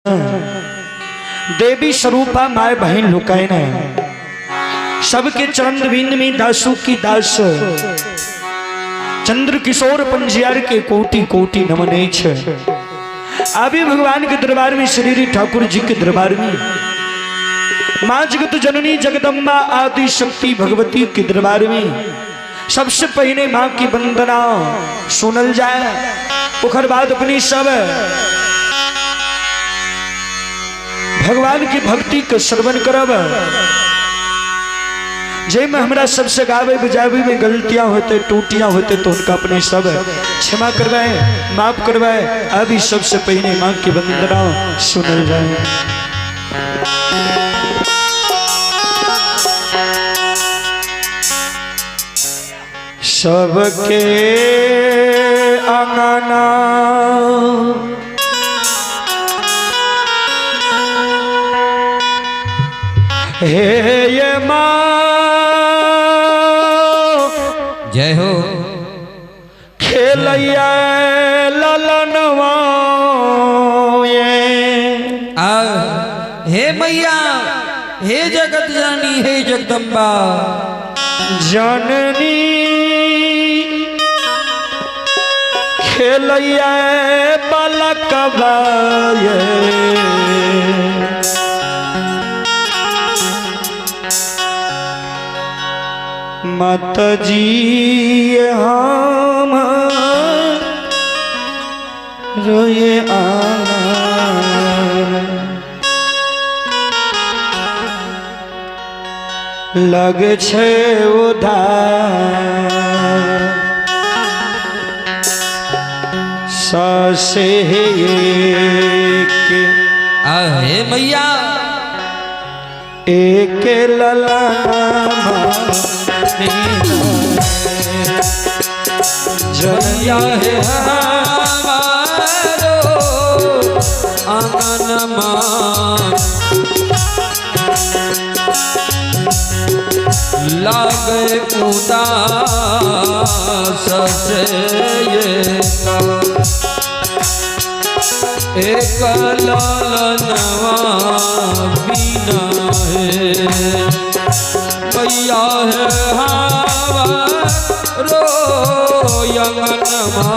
देवी स्वरूपा my बहन लुकाइन सबके चरण बिंद में दासू की दास चंद्र किशोर पंजियार के कोटि कोटि नमन छ। अभी भगवान के दरबार में, श्री ठाकुर जी के दरबार में, माँ जगत जननी जगदम्बा आदि शक्ति भगवती के दरबार में सबसे पहले माँ की वंदना सुनल जाए, ओकर बाद अपनी सब भगवान की भक्ति के श्रवण करब। जय में हमरा सबसे गावे बजावे में गलतियां होते, टूटियां होते, तो उनका अपने सब क्षमा करवाए, माफ करवाए। अभी सबसे पहले माँ की वंदना सुनल जाए। सबके अंगना हे ये माँ जय हो। खेलैया ललनवा ये। आ हे मैया, हे जगत जननी, हे जगदम्बा जननी खेलैया बालकवा ये। मत जी हम रोए आना लग छे उधार ससे के। आ हे मैया एक ललना मैया हे हमारो आंगनमा लागे उदास से ये एक लालनवा बिना है। मैया है हमारो अंगनमा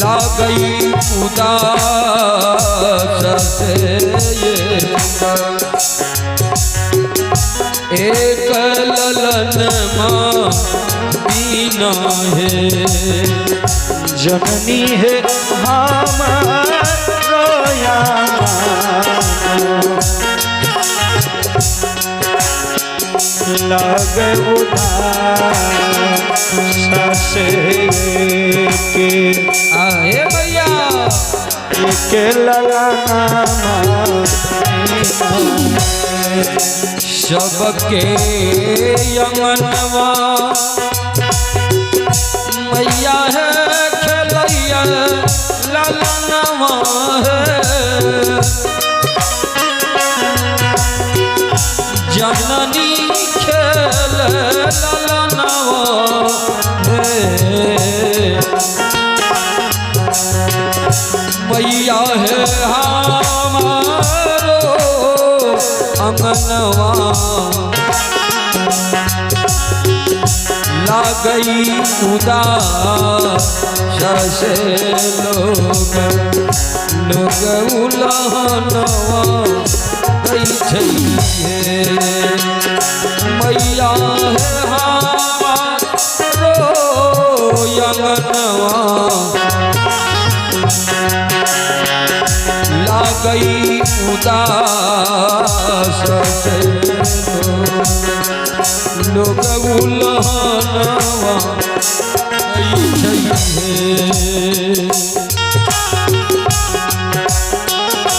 लागई उदास से ये एक ललन माँ बिना है। जननी है हमारो लग उदास से के आए भैया एक ललना सबके अंगनवा मैया है खेलैया ललनवा है। जननी खेल ललनवा है। मैया है हमारो अंगनवा लागई उदास से लोग लोग उलहनवा गई छै। मैया है हमारो अंगनवा लागई उदास से लोग उलहनवा गई छै।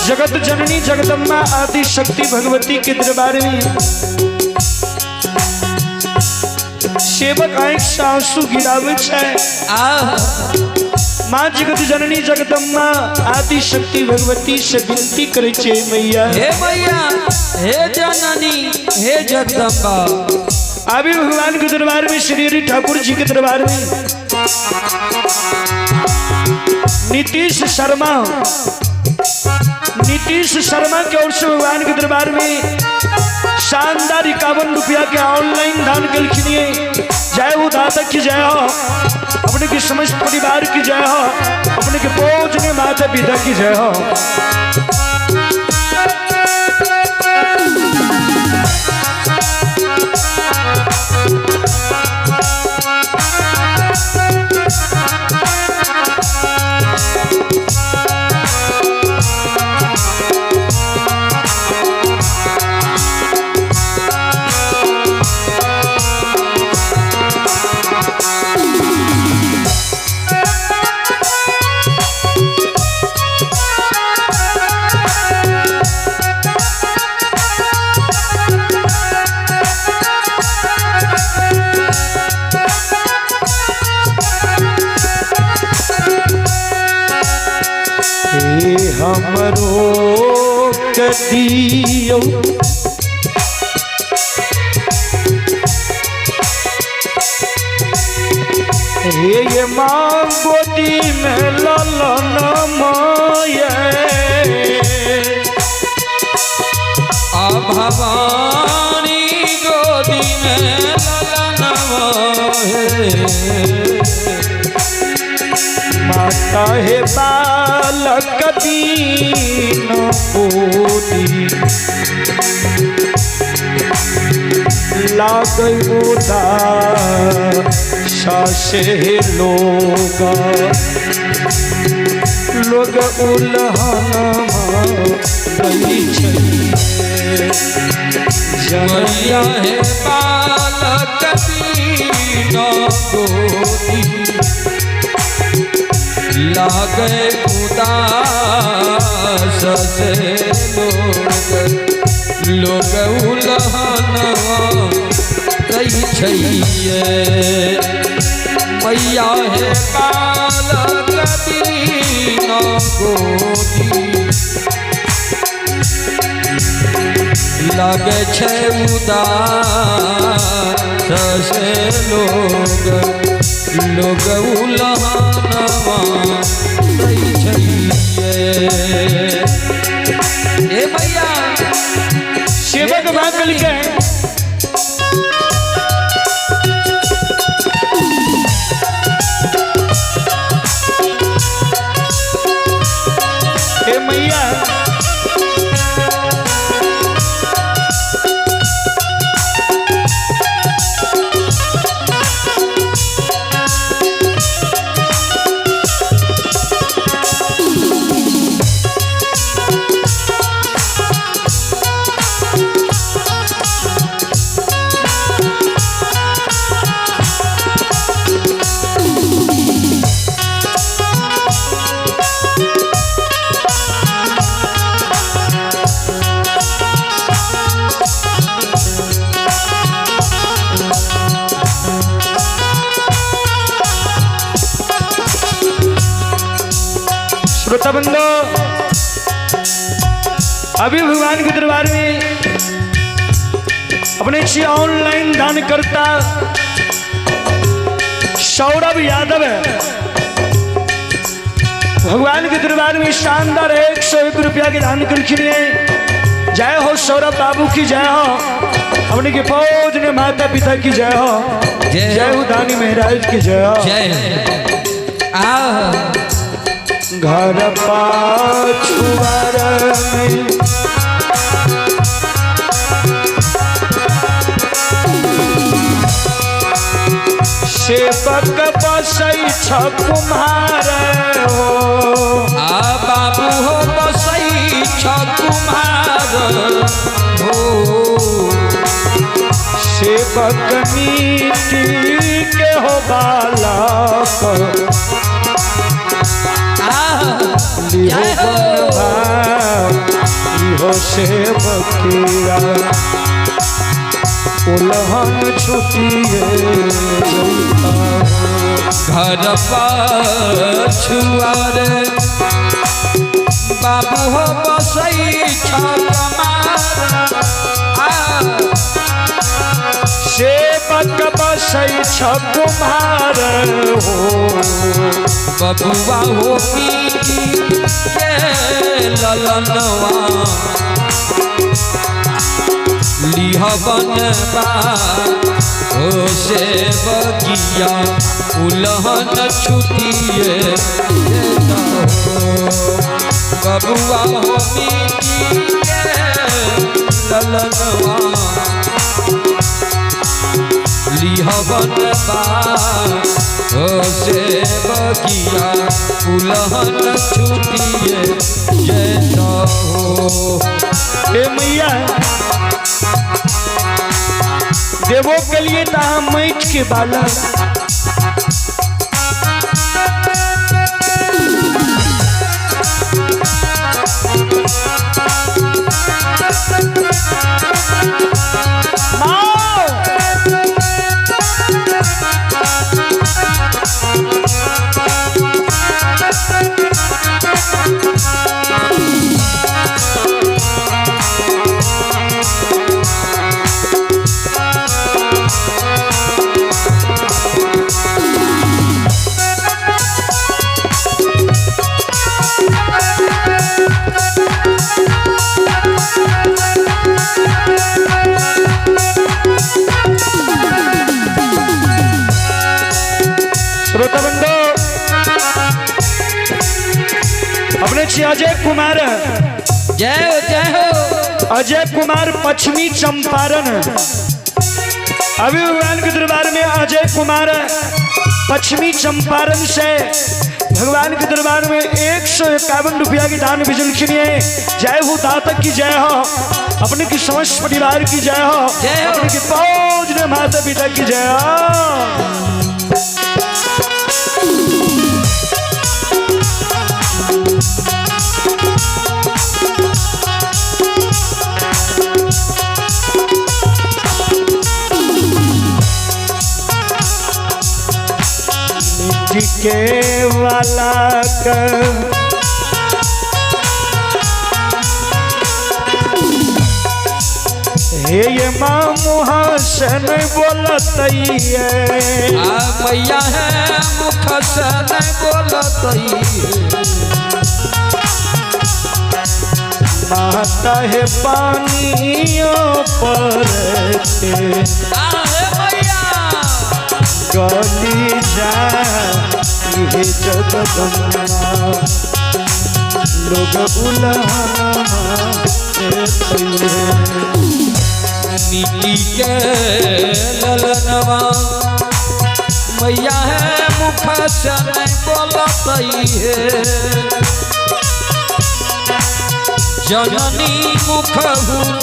जगत जननी जगदम्बा आदि शक्ति भगवती के दरबार में सेवक आंख से आंसू गिरावे छे। आ माँ जगत जननी जगदम्बा आदि शक्ति भगवती से विनती करे छे, मैया हे मैया, हे जननी, हे जगदम्बा। अभी भगवान के दरबार में, श्री हरि ठाकुर जी के दरबार में नीतीश शर्मा, नीतीश शर्मा के ओर से भगवान के दरबार में शानदार 51 रुपया के ऑनलाइन दान कलखिनिए। जय हो दाता की जय हो, अपने के समस्त परिवार की जय हो, अपने के पूजनीय माता पिता की जय हो। हे हमरो कदियो हे ये माँ गोदी में ललन माये। आ भवानी गोदी में ललन मोहे। माता हे बालक दीन गोदी लागै उदासे लोग लोग उलहन गई छै। मैया हे बालक दीन गोदी लागे उदास से लोग लोग उलहन गई छैये। मैया हे बालक दीन गोदी लागे छै उदास से लोग लोग उलहनवा दै छैये। ए मैया सेवक भागल के हे मैया श्रोता बंधु, अभी भगवान के दरबार में अपने छी ऑनलाइन दान करता सौरभ यादव है। भगवान के दरबार में शानदार 101 रुपया के दान कर लिए। जय हो सौरभ बाबू की जय हो, अपने के फौज ने माता पिता की जय हो, जय हो दानी महाराज की जय हो। जय आ घर पाछुआर में सेवक बसै छ कुम्हार हो। आ बाबू हो बसै छ कुम्हार हो। सेवक नीति के हो बालक लिहो लिहो सेवकिया उलहन छुटिए। घर पछुआर बाबू हो बसै छ कुम्हार। सेवक बसै छ कुम्हार हो। बबुआ हो की ललनवा लिहबन बा हो से बगिया उलहन छुटिए जेता हो। बबुआ हो मिट्टी के ललनवा लिहबन बा हो से बगिया उलहन छुटिए जेता हो। हे मैया देवो के लिए तहा मैठ के बालक श्रोता बंधु अपने श्री अजय कुमार, जय हो जय हो। अजय कुमार पश्चिमी चंपारण। अभी भगवान के दरबार में अजय कुमार पश्चिमी चंपारण से भगवान के दरबार में 151 रुपया की दान बिजल है। जय हो दातक की जय हो, अपने की समस्त परिवार की जय हो, जय हो। अपने की फौज ने माता पिता की जय हो। के वाला कर हे ये माँ मुहा से नहीं बोलतैये, आ मैया है मुख से नहीं बोलतई, माता है पानियों पर आहे मैया गली जा ये जगदम्बा लोग उलहना मिट्टी के ललनवा मैया है मुख से नहीं बोलतई है, जननी मुख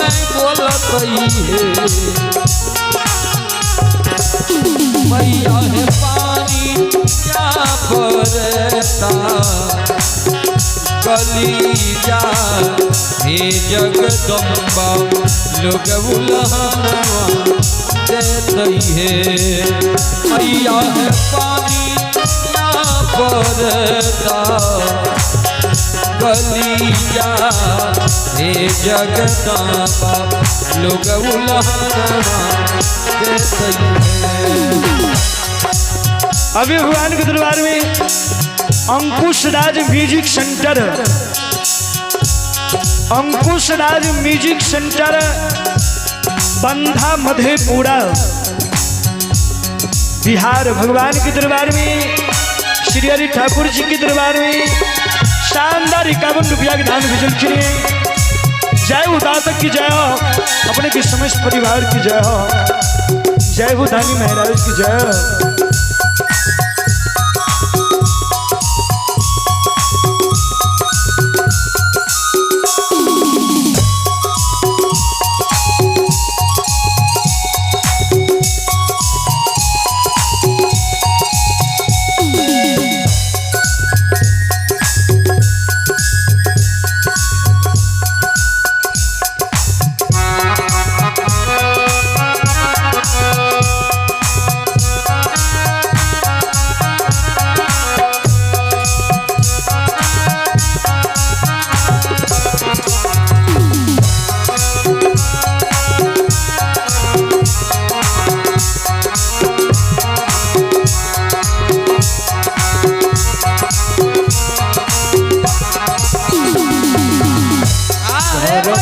नहीं बोलतई है, मैया है पानी क्या परता गली जा हे जगदम्बा लोग उलहनवा देतई है, मैया है पानी क्या परता गली जा हे जगदम्बा लोग उलहनवा देतई है। अभी भगवान के दरबार में Ankush Raj music centre, Ankush Raj music centre Bandha Madhepura Bihar, भगवान के दरबार में श्री हरि ठाकुर जी के दरबार में शानदार 51 रुपया के दान भेजल खिले। जय हो दातक की जय हो, अपने के समस्त परिवार की जय हो, जय हो दानी महाराज की जय हो।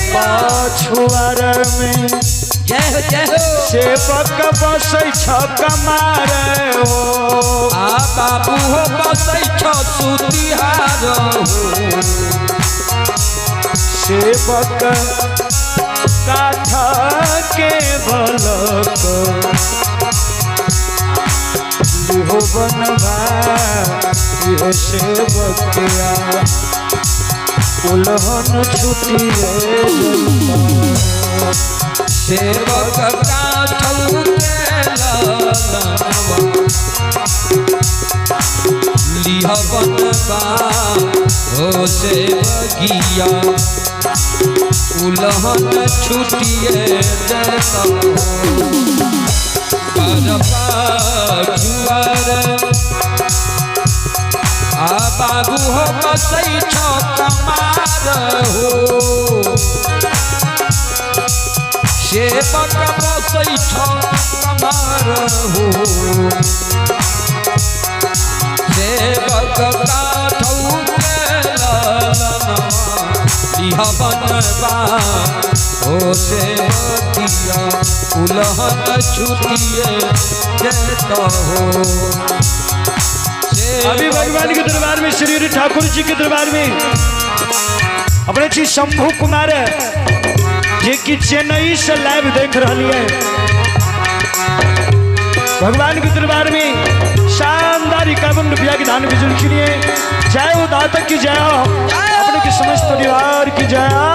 भैया। पछुआर में जय हो जय हो। सेवक बसै छ कमार हो। आ बाबू हो बसै छ सुतिहार हो। सेवक काठ के बलक लिहो बनवा इहो सेवकिया उलहन छुटिए सेवक काठौ के ललनवा लिह बनवा हो सेवकिया उलहन छुटिए देता जुआर। आ बाबू हो बसै छ कमार हो। सेवक बसै छ कमार हो। सेवक काठौ के ललनवा लिह बनवा हो सेवकिया उलहन छुटिए देता हो। अभी भगवान के दरबार में श्री ठाकुर जी के दरबार में अपने श्री शंभू कुमार जे कि चेन्नई से लाइव देख रही है भगवान के दरबार में शानदार 51 रुपया की दान बिजुल के लिए जय हो दाता की जय हो, अपने के समस्त परिवार की जय हो।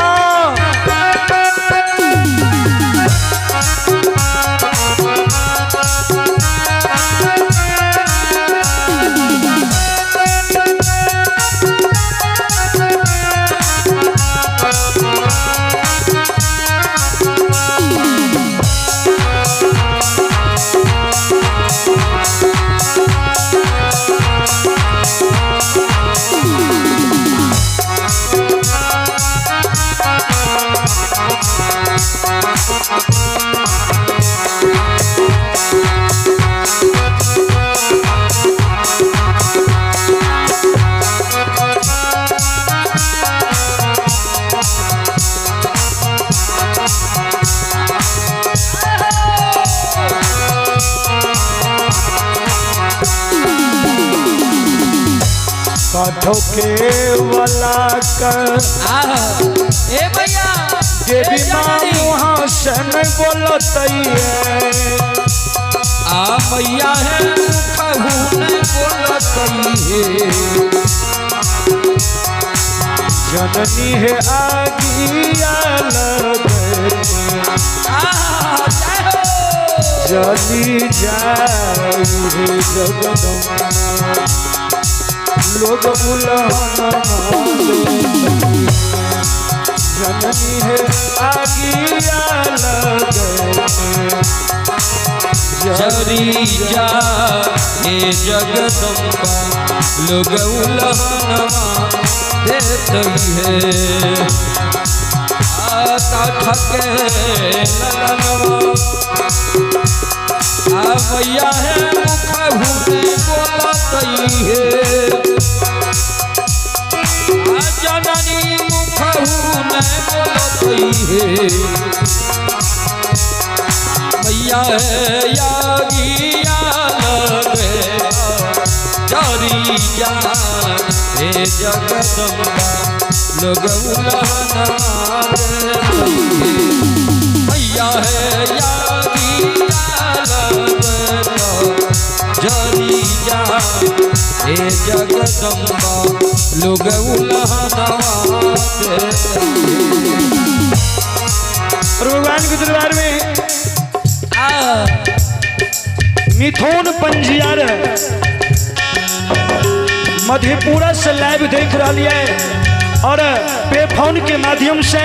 काठों के वाला कर ए भैया देवी माँ मुँह से नहीं बोलतैये। आ मैया है कहू नहीं बोलतैये। जननी है आगिया लगे जली जाए जगदम्बा लोग उलहन जननी है आगिया लगे जरी जा हे जगदम्बा लोग उलहनवा देतई है। आ काठ के ललनवा आ मैया है मुखहु बोलतई है। आ जननी मुखहु नहीं बोलतई है। मैया है यागिया लगे जरी जा हे जगदम्बा लोग उलहनवा देतई है। मैया है यागिया लगे जरी जा हे जगदम्बा लोग उलहनवा देतई है। और भगवान के दरबार में मिथुन पंजियार मधेपुरा से लाइव देख रही है और पे फोन के माध्यम से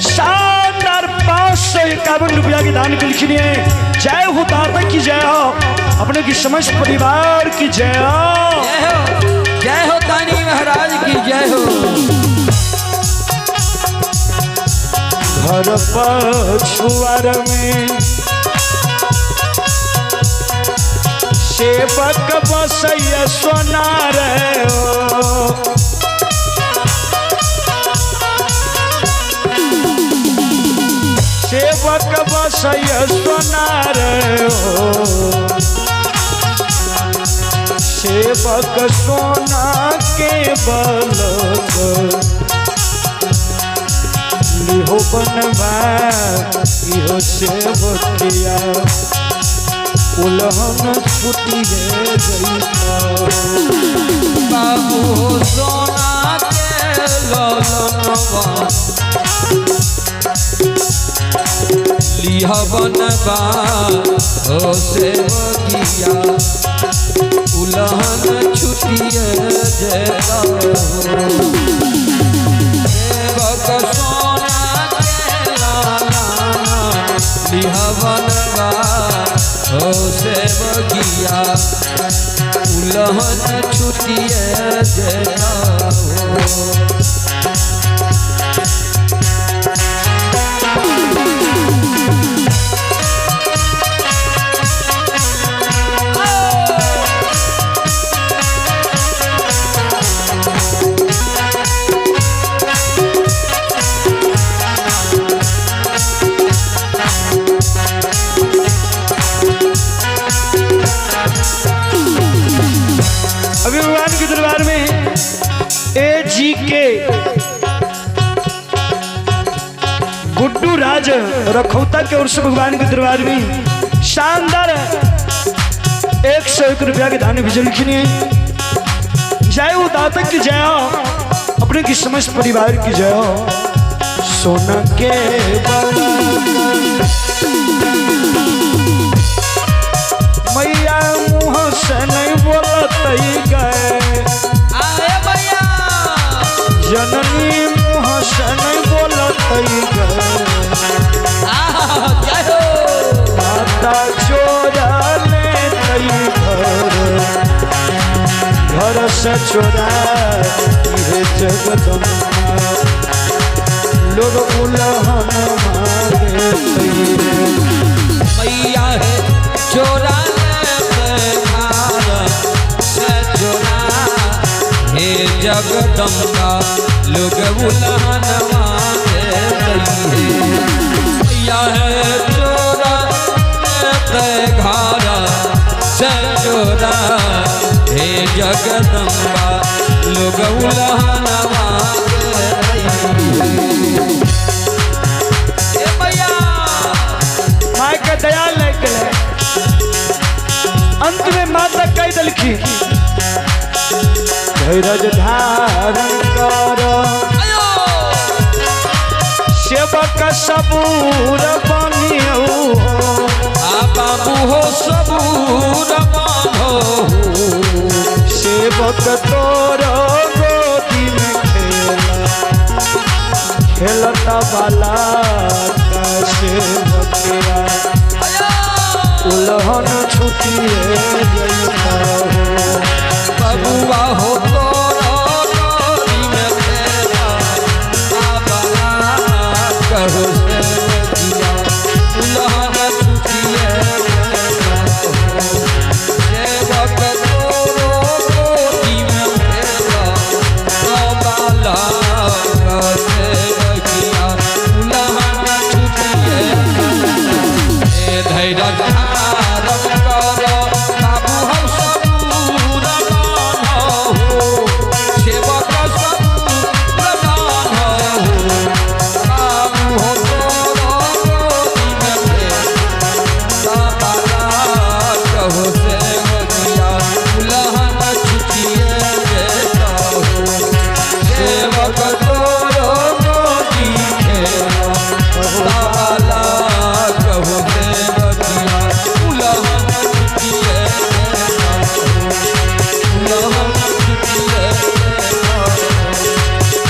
शानदार 551 रुपया के दान के लिखनी है। जय हो दाता की जय हो, अपने की समस्त परिवार की जय हो। जय हो, जय हो दानी महाराज की जय हो। घर पछुआर में सेवक बसैया सोनार हो। बसय सोनार हो। सेवक सोना के बलक लिहो बनवा इहो सेवकिया उलहन छुटिए जइता। बाबू सोना के ललनवा लिह बनवा हो सेवकिया उलहन छुटिए जइता। सेवक सोना के लाला लिह बनवा हो सेवकिया उलहन छुटिए जइता। अभी भगवान के दरबार में ए जी के गुड्डू राज रखौता के ओर से भगवान के दरबार में शानदार 101 रुपया के दान भेजलखिन है। जय हो दातक की जय हो, अपने की समस्त परिवार की जय हो। सोना के मैया मुँह से नहीं बोलत गए, आए भैया जननी मुँह से नहीं बोलत गए। जय हो माता चोरा ले घर घर से चोरा ये जगदम्बा लोग उलहन मांगे। मैया है चोरा से चोरा हे जगदम्बा लोग उलहन मांगे। मैया है चोरा घर से चोरा हे जगदम्बा लोग उलहन मांगे। मैया माँ के दया लेके अंत में माता कह दलखी धैर्य धारण कर सेवक सबूर बनियो। आ बाबू हो सबूर बान्हो, सेवक तोर गोदी में खेला खेलता बाला का सेवकिया उलहन छुटिए जइता हो। बबुआ हो तोर गोदी में खेला बाला कहो सेवकिया उलहन छुटिए जइता हो। सेवक तोर गोदी में खेला बाला कहो सेवकिया उलहन छुटिए। धैर्य धारण कर बाबू हम सबूर बान्हो, सेवक सबूर बान्हो, बाबू हो तोर गोदी में खेला बाला कहो सेवकिया उलहन छुटिए जइता हो। सेवक तोर गोदी खेला बाला कहो सेवकिया उलहन छुटिए जइता हो। उलहन छुटिए जइता हो।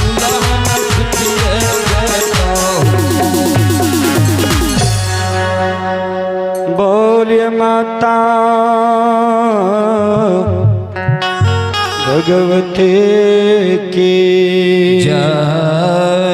उलहन छुटिए जइता हो। बोलिए माता भगवती की जय।